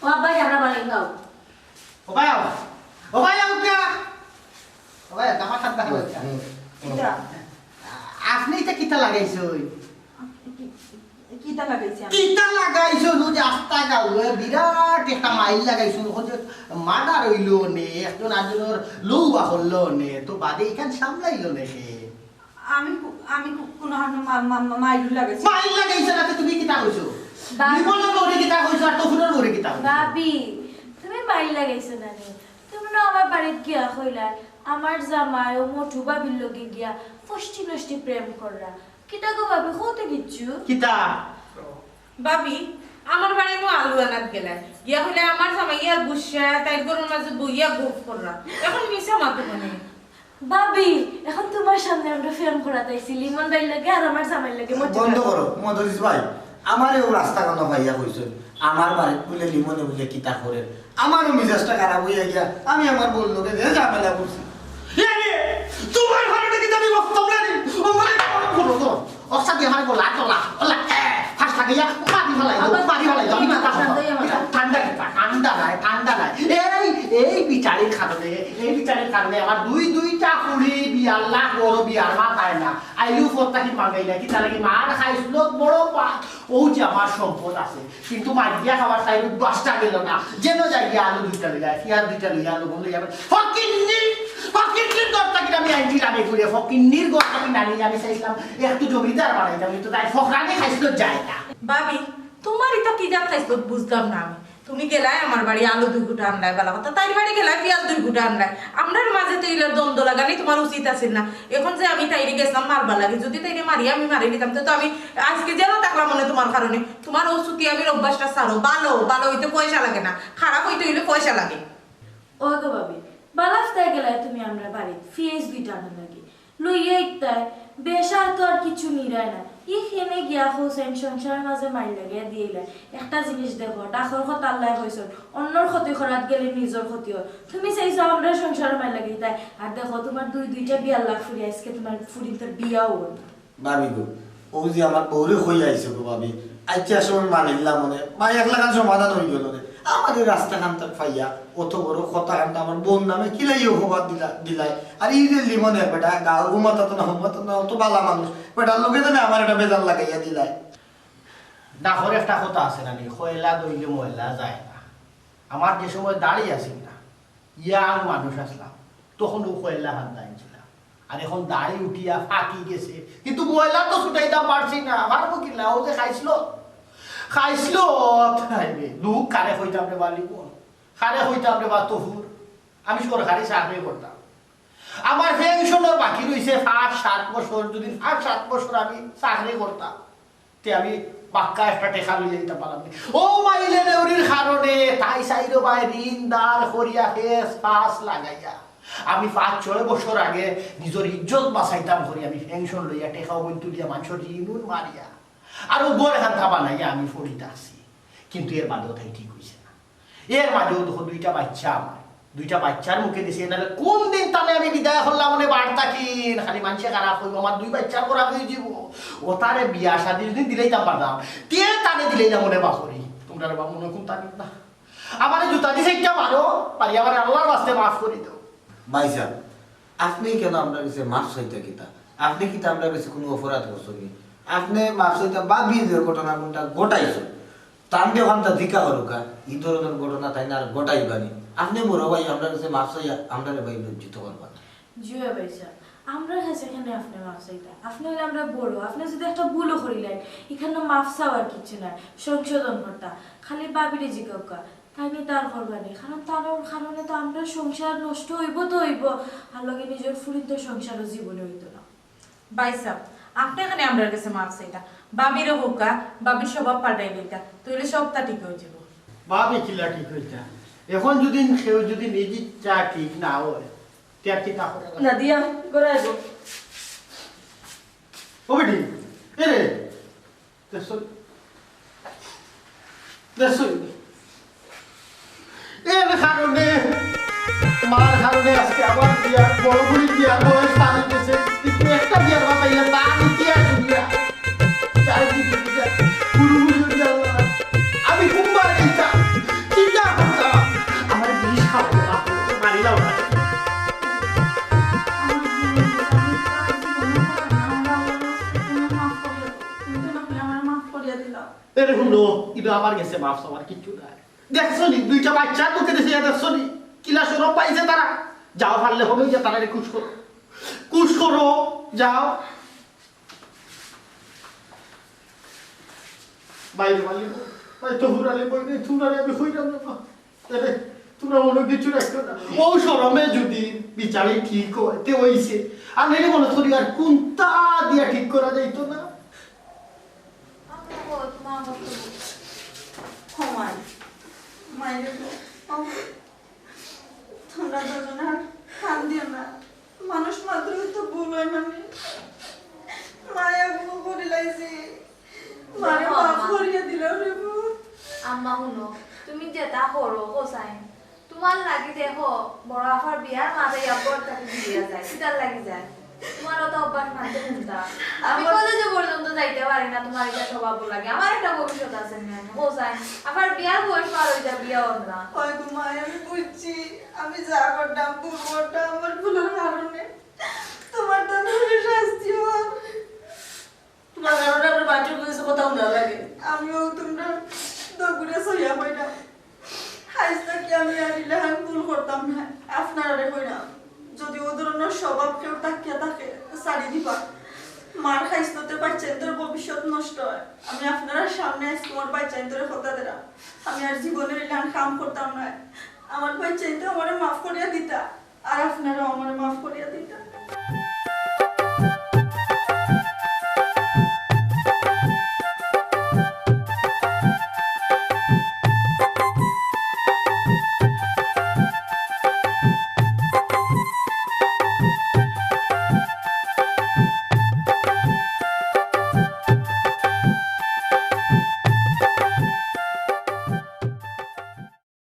ও আব্বা, যারা বাড়ি যাও। ও ভাই আও। ও ভাই আও কে? ও ভাই, দামা খান দেখা হুম, হচ্ছে। হুম, হুম। কিতা? আপনি এটা কিতা লাগাইছইন? কি-, কিতা লাগাইছি আমি? কিতা লাগাইছইন? ওই যে আস্তা গাঁও, ওই বিরাট একটা মাইর লাগাইছইন। ওখানে যে মার্ডার হইল নে, একজন আরেকজনর লউয়া করল নে, তো বাদে এখান সামলাইল নে সে। আমি কো-, আমি কো-, কোনো হানো মা-, মা-, মা-, মাইর লাগাইছি। মাইর লাগাইছে না তো তুমি কিতা কইছো? বা- বিমলর বউরে কিতা কইছো আর তফুলর বউরে কিতা কইছো? ভাবি, তুমি মাইর লাগাইছো না নি? তুমি না আমার বাড়িত গিয়া কইলা, আমার জামাই ও মটু ভাবির লগে গিয়া ফষ্টি নষ্টি প্রেম কররা। কিতা গো ভাবি, কও তো কিচ্ছু? কিতা? ভাবি, আমার বাড়ি নু আলু আনাত গেলা। গিয়া কইলা, আমার জামাইয়ে গুসা, তাইর ঘরর মাঝে বইয়া গফ কররা। এখন মিছা মাতো মানে। ভাবি, এখন তুমার সামনে আমরা প্রেম করাত আইছি, লিমন ভাইর লগে আর আমার জামাইর লগে মজা বন্ধ করো। করো, মদরিস ভাই, আমারে ও রাস্তা কানো পাইয়া কইছইন, আমার বাড়িত বুলে লিমনে বুলে কিতা করে, আমারও মিজাজটা খারাপ হইয়া গিয়া, আমি আমার বউর লগে যে ঝামেলা করছি। এ রে, তুমার ঘরে কিতা আমি বসতাম না রে? ও মানে, করো, করো। অসাদি আমার গলা, গলা, গলা, এ, ফাঁস লাগাইয়া মারি ফালাই দাও, আবার মারি ফালাই দাও, আমি মাথা ঠান্ডা হইয়া মাথা। ঠান্ডা কিতা, ঠান্ডা নাই, ঠান্ডা নাই। এই, এই বিচারের কারণে, এই বিচারের কারণে আমার দুই, দুইটা ফুড়ি বিয়ার লাখ বড় বিয়ার মা পায় না। আইলেও ফোর থাকি মাগাই না, কিতা লাগি মার খাইছিল বড় পা-, ও যে আমার সম্পদ আছে, কিন্তু মার দিয়া খাবার তাই অভ্যাসটা গেল না, যেন যাই গিয়া আলু দুইটা লইয়া, পিয়াজ দুইটা লইয়া, লবণ লইয়া, ফকিন্নির, ফকিন্নির ঘর থাকি আমি আনছিলাম এই ঘুরে, ফকিন্নির ঘর থাকি নানি আমি চাইছিলাম একটু জমিদার বানাইতাম, কিন্তু তাই ফকরানি খাইছিল যায় না। ভাবি, তুমার ইতা কি জাত খাইছিল বুঝলাম না আমি। তুমি গেলায় আমার বাড়ি আলু দুই গুটা আনলায়, বালা কথা। তাইর বাড়ি গেলায় পিয়াজ দুই গুটা আনলায়। আমরার মাঝে তো ইলার দ্বন্দ্ব লাগানি তুমার উচিত আছিল না। এখন যে আমি তাইরে গেছিলাম মারবার লাগি, যদি তাইরে মারি আমি মারি নিতাম, তো, তো আমি আজকে জেলো থাকলাম মনে তুমার কারণে। তুমার ও সুতিয়ামির অভ্যাসটা ছাড়ো, বালা, বালা অইতে পয়সা লাগে না, খারাপ অইতে অইলে পয়সা লাগে। ও গো ভাবি, বালা আস্তায় গেলায় তুমি আমরার বাড়িত পিয়াজ দুইটা আনার লাগি। লইয়া ইকতায়, বেশা তো আর কিছু নিরায় না। ই কেনে গিয়া কইছইন সংসারর মাঝে মাইর লাগাইয়া দিলায়। একটা জিনিস দেখো, ডাকর কথা আল্লায় কইছইন, অন্যর ক্ষতি করাত গেলে নিজর ক্ষতি হয়। তুমি চাইছো আমরার সংসারো মাইর লাগাইতায়, আর দেখো তুমার দুই দুইটা বিয়ার লাখ ফুড়ি, আজকে তুমার ফুড়িন্তর বিয়াও অইল না। ভাবি গো, ও যে আমার বউরে কই আইছে গো ভাবি, আচ্ছা সময় মানিলাম মনে, মা একলা খান সমাধান হয়ে গেল রে। আমার এই রাস্তা খান তাক পাইয়া, অত বড় কথা খান তো আমার বউর নামে কিলাই অপবাদ দিলা, দিলাই। আর এই যে লিমনে বেটা, গাও ঘুমাতা তো না, ঘুমাতা না, অত বালা মানুষ, বেটার লগে জানে আমার একটা বেজার লাগাইয়া দিলাই। ডাকর একটা কথা আছে না নি, কয়লা দইলে ময়লা যায় না। আমার যে সময় দাড়ি আছিল না, ইয়াং মানুষ আসলাম, তখন ও কয়লা খান্দা আনছিলাম। আর এখন দাড়ি উঠিয়া ফাঁকি গেছে, কিন্তু ময়লা তো ছুটাইতাম পারছি না। পারবো কিলা? ও যে খাইছিল, খাইছিল, তাই রে। দুঃখ কারে কইতাম রে বালি বল, কারে কইতাম রে বা তফুর। আমি সরকারি চাকরি করতাম, আমার পেনশনর বাকি রইছে পাঁচ সাত বছর। যদি পাঁচ সাত বছর আমি চাকরি করতাম, তে আমি পাক্কা একটা টেকা লইয়া দিতাম পারলাম নি। ও মাইলে নেউরির কারণে তাই চাইরো বায় ঋণ ধার করিয়া ফেস ফাস লাগাইয়া আমি পাঁচ ছয় বছর আগে নিজর ইজ্জত বাঁচাইতাম করি আমি পেনশন লইয়া টেকা ওই তুলিয়া মানষর ঋণ উন মারিয়া আর ও ঘর খান্তা বানাইয়া আমি পড়ি থাকছি। কিন্তু এর বাদেও তাই ঠিক হইছে না। এর মাঝেও দেখো দুইটা বাচ্চা আমার, দুইটা বাচ্চার মুখে দিছে, নাহলে কোন দিন তানে আমি বিদায় করলাম মানে বাড় থাকি, খালি মানষে খারাপ কইবো, আমার দুই বাচ্চার খারাপ হয়ে যাবো। ও তারে বিয়া শাদি যদি দিলাইতাম পারতাম, তে তারে দিলাইলাম মনে বাপরি। তোমরা রে বাপ মনে কোন তারিখ না? আমারে জুতা দিছে একটা মারো, পারি আমারে আল্লাহর ওয়াস্তে মাফ করি দাও। ভাইসাব, আপনে কেনে আমরার গেছে মাফ চাইতা কিতা? আপনে কিতা আমরার গেছে কুনু অপরাধ করছইন নি? আপনে মাফ চাইতা, ভাবি যে ঘটনা কুনটা ঘটাইছইন, তান অখানতা জিকা করউক্কা, ই ধরনর ঘটনা তাইন আর ঘটাইবা নি। আপনে বড় ভাই, আমরার গেছে মাফ চাইয়া আমরারে ভাই লজ্জিত করবা না। জি অয় ভাইসাব, আমরার গেছে কেনে আপনে মাফ চাইতা? আপনে অইলা আমরার বড়, আপনে যুদি একটা ভুলও করিলাইন, ইখানো মাফ চাওয়ার কিচ্ছু নাই, সংশোধন করতা। খালি ভাবিরে জিকাউক্কা, তাইন ইতা আর করবা নি, কারণ তান কারণে তো আমরার সংসার নষ্ট অইবো তো অইবো, আর লগে নিজর ফুরিন্তর সংসারও জীবনে অইতো না। ভাইসাব, আপনে কেনে আমরার গেছে মাফ চাইতা? ভাবিরে কউক্কা, ভাবির স্বভাব পাল্টাই দিতা, তাইলে সবতা ঠিক অইযিবো। ভাবি কিলা ঠিক অইতা? অখন যুদি কেউ যুদি নিজ ইচ্ছা ঠিক না অয়, তে আর কিতা করবা? নাদিয়া, ঘরো আইবো। ও বেটি, এ রে, দেখছনি? দেখছনি? এর কারণে, মার কারণে আজকে আমার বিয়ার, বড় বুড়ির বিয়ার বয়স পার অইতেছে। কিন্তু একটা বিয়ার কথা ইয়া তার ইতিহাস শুনিয়া। চারিদিকে বিয়ার, হুড়ুহুড়ি অইয়া আল্লাহ। আমি কুম্বার এইটা, চিন্তা করতাম। আমার বিষ খাওয়াইয়া মারিলাম না। আমার জীবনে আমি তার জীবনে করতাম না। আমার আল্লাহর রাস্তায় তুমি মাফ করিয়া দাও। তুমি তো না হয় আমার মাফ করিয়া দিলাও। এরে হুনো, ইটা আমার গেছে মাফ চাওয়ার কিচ্ছু নাই। দেখছনি, দুইটা বাচ্চার মুখে দেখে দেখছনি, কিলা শরম পাইছে তারা। যাও, পারলে হনো গিয়া তারারে খুশ করো, খুশ করো, যাও। বাইরে বালি, ভাই তো হুরালে বই নেই, তোমরা আমি কইলাম না। আরে, তোমরা মনো কিচ্ছু রাখো না। ও শরমে যুদি বিচারে ঠিক অয়, তে অইছে। আর নাইলে মনো করি আর কুন্তা দিয়া ঠিক করা যাইতো না। ও মাই, মাই রে গো, ও, তোমরা দুজনে আর কান্দিও না। মানুষ মাত্রই তো ভুল অয়, মানে, মায়া ভুল করি লাইছি। মারে মাফ করিয়া দিলাও রে বউ। আম্মা হুনো, তুমি যেতা করো, হোসাইন, তুমার লাগি দেখো, বড় আফার বিয়ার মাঝে ইয়া বর তাকে দিয়া যায়, কিতার লাগি যায়? তুমার অত অভ্যাস মানতে হুনতা। আমি কলেজে পর্যন্ত যাইতে পারি না, তুমার ইটা স্বভাব লাগে। আমার একটা ভবিষ্যৎ আছে নি, আমি হোসাইন, আফার বিয়ার বয়স পার অইতা, বিয়া অইল না। ওই গো মাই, আমি বুঝছি, আমি যা করতাম, ভুল করতাম, আমার ভুলের কারণে। তুমার তো শাস্তি অয়। তুমার কারণে আমরা বাচ্চার কাছে কথা হুনা লাগে। আমিও তুমরার দগুরে সইয়া পাই না। আইজ থাকি আমি আর ইলাখান ভুল করতাম না। আপনারারে কইরাম, যদি ও ধরনর স্বভাব কেউর থাকিয়া থাকে, ছাড়ি দিবা। মার খাইছলতে বাচ্চাইন্তর ভবিষ্যৎ নষ্ট অয়। আমি আপনারার সামনে আইজ তুমার বাচ্চাইন্তরে কথা দিরাম, আমি আর জীবনে ইলাখান কাম করতাম না। আমার বাচ্চাইন্তে আমারে মাফ করিয়া দিতা, আর আপনারাও আমারে মাফ করিয়া দিতা।